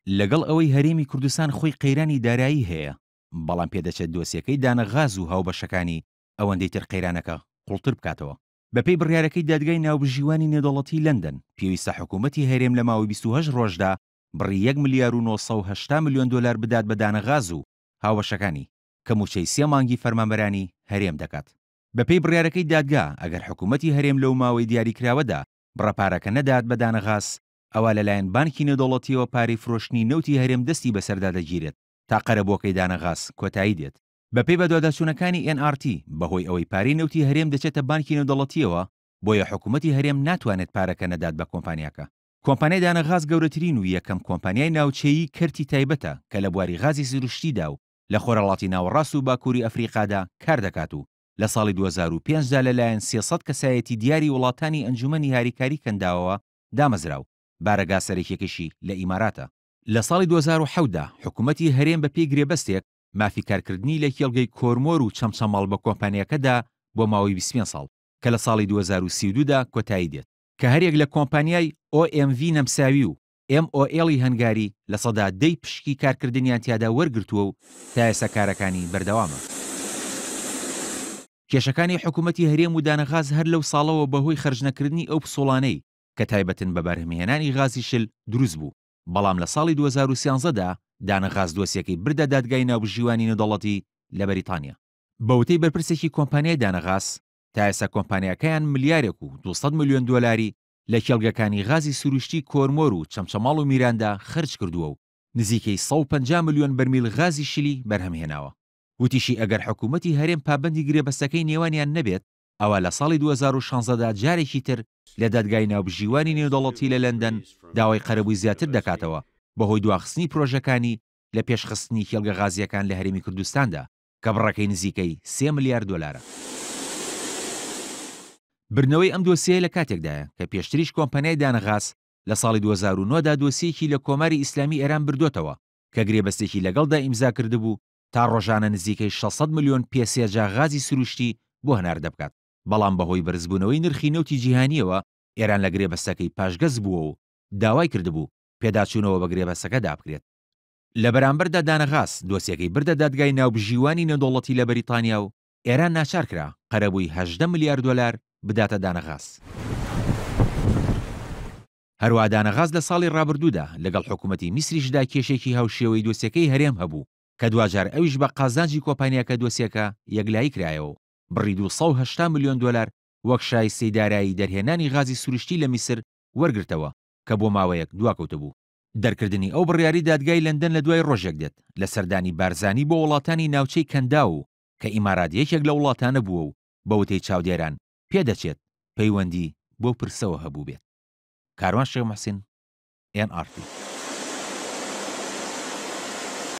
لەگەڵ ئەوەی هەرێمی کوردستان خۆی قەیرانی دارایی هەیە، بەڵام پێدەچێت دۆسیەکەی دانە غاز و هاوبەشەکانی ئەوەندەی تر قەیرانەکە قوڵتر بکاتەوە. بەپێی بڕیارەکەی دادگای ناوبژیوانی نێودەوڵەتی لەندەن، پێویستە حکوومەتی هەرێم لە ماوەی 28 ڕۆژدا بڕی یەک ملیار و 980 ملیۆن دۆلار بدات بە دانەغاز و هاوبەشەکانی، کە مووچەی سێ مانگی فەرمانبەرانی هەرێم دەکات. بەپێی بڕیارەکەی دادگا، ئەگەر حکوومەتی هەرێم لەو ماوەی دیاریکراوەدا بڕە پارەکە نەدات بە دانەغاز، ئەوا لەلایەن بانکی نێودەوڵەتییەوە پارەی فرۆشتنی نەوتی هەرێم دەستی بەسەردا دەگیرێت تا قەرەبووەکەی دانەغاز کۆتایی دێت. بەپێی بەدواداچوونەکانی ئێن ئاڕ تی، بەهۆی ئەوەی پارەی نەوتی هەرێم دەچێتە بانکی نێودەوڵەتییەوە، بۆیە حکوومەتی هەرێم ناتوانێت پارەکە نەدات بە کۆمپانیاکە. کۆمپانیای دانەغاز گەورەترین و یەکەم کۆمپانیای ناوچەیی کەرتی تایبەتە کە لە بواری غازی سروشتیدا و لە خۆرهەڵاتی ناوەڕاست و باکووری ئەفریقادا کار دەکات و لە ساڵی 2005 دا لەلایەن 300 کەسایەتی دیاری وڵاتانی ئەنجوومەنی هاریکاری کەنداوەوە دامەزرا و بارەگا سەرەکیەکەشی لە ئیماراتە. لە ساڵی 2007 دا حکوومەتی هەرێم بەپێی گرێبەستێک مافی کارکردنی لە کێڵگەی کۆرمۆر و چەمچەماڵ بە کۆمپانیاکە دا بۆ ماوەی 25 ساڵ کە لە ساڵی 2032 دا کۆتایی دێت. کە هەریەک لە کۆمپانیای OMV نەمساوی و MOL ی هەنگاری 10% ی پشکی کارکردنیان تیادا وەرگرتووە و تا ئێستا کارەکانی بەردەوامە. کێشەکانی حکوومەتی هەرێم و دانەغاز هەر لەو ساڵەوە بەهۆی خەرجنەکردنی ئەو پسوڵانەی کە تایبەتن بە بەرهەمهێنانی غازی شل دروست بوو، بەڵام لە ساڵی 2013 دا دانەغاز دۆسیەکەی بردە دادگای ناوبژیوانی نێودەوڵەتی لە بەریتانیا. بە وتەی بەرپرسێکی کۆمپانیای دانەغاز، تا ئێستا کۆمپانیاکەیان ملیارێک و 200 ملیۆن دۆلاری لە کێڵگەکانی غازی سروشتی کۆرمۆر و چەمچەماڵ و میراندا خەرج کردووە و نزیکەی 150 ملیۆن بەرمیل غازی شلی بەرهەمهێناوە. وتیشی ئەگەر حکوومەتی هەرێم پابەندی گرێبەستەکەی نێوانیان نەبێت، ئەوا لە ساڵی 2016 دا جارێکی تر لە دادگای ناوبژیوانی نێودەوڵەتی لە لەندەن داوای قەرەبووی زیاتر دەکاتەوە بەهۆی دواخستنی پرۆژەکانی لە پێشخستنی کێڵگە غازییەکان لە هەرێمی کوردستاندا کە بڕەکەی نزیکەی 3 ملیار دۆلارە. بردنەوەی ئەم دۆسیەیە لە کاتێکدایە کە پێشتریش کۆمپانیای دانەغاز لە ساڵی 2009 دا دۆسیەکی لە کۆماری ئیسلامی ئێران بردۆتەوە کە گرێبەستێکی لەگەڵدا ئیمزا کردبوو تا ڕۆژانە نزیکەی 600 ملیۆن پێ سێجا غازی سروشتی بۆ هەناردە بکات، بەڵام بەهۆی بەرزبوونەوەی نرخی نەوتی جیهانییەوە ئێران لە گرێبەستەکەی پاشگەز بووە و داوای کردبوو پێداچوونەوە بە گرێبەستەکەدا بکرێت. لە بەرامبەردا دانەغاز دۆسیەکەی بردە دادگای ناوبژیوانی نێودەوڵەتی لە بەریتانیا و ئێران ناچار کرا قەرەبووی 18 ملیار دۆلار بداتە دانەغاز. هەروەها دانەغاز لە ساڵی ڕابردوودا لەگەڵ حکوومەتی میسریشدا کێشێکی هاوشێوەی دۆسیەکەی هەرێم هەبوو کە دواجار ئەویش بە قازانجی کۆمپانیاکە دۆسیەکە یەکلایی کرایەوە و بڕی 280 ملیۆن دۆلار وەک شایستەی دارایی دەرهێنانی غازی سروشتی لە میسر وەرگرتەوە کە بۆ ماوەیەک دواکەوتبوو. دەرکردنی ئەو بڕیاری دادگای لەندەن لە دوای ڕۆژێک دێت لە سەردانی بارزانی بۆ وڵاتانی ناوچەی کەنداو و کە ئیمارات یەکێک لەو وڵاتانە بووە و بە وتەی چاودێران پێدەچێت پەیوەندی بەو پرسەوە هەبووبێت. کاروان شێخ موحسین، ئێن ئاڕ تی.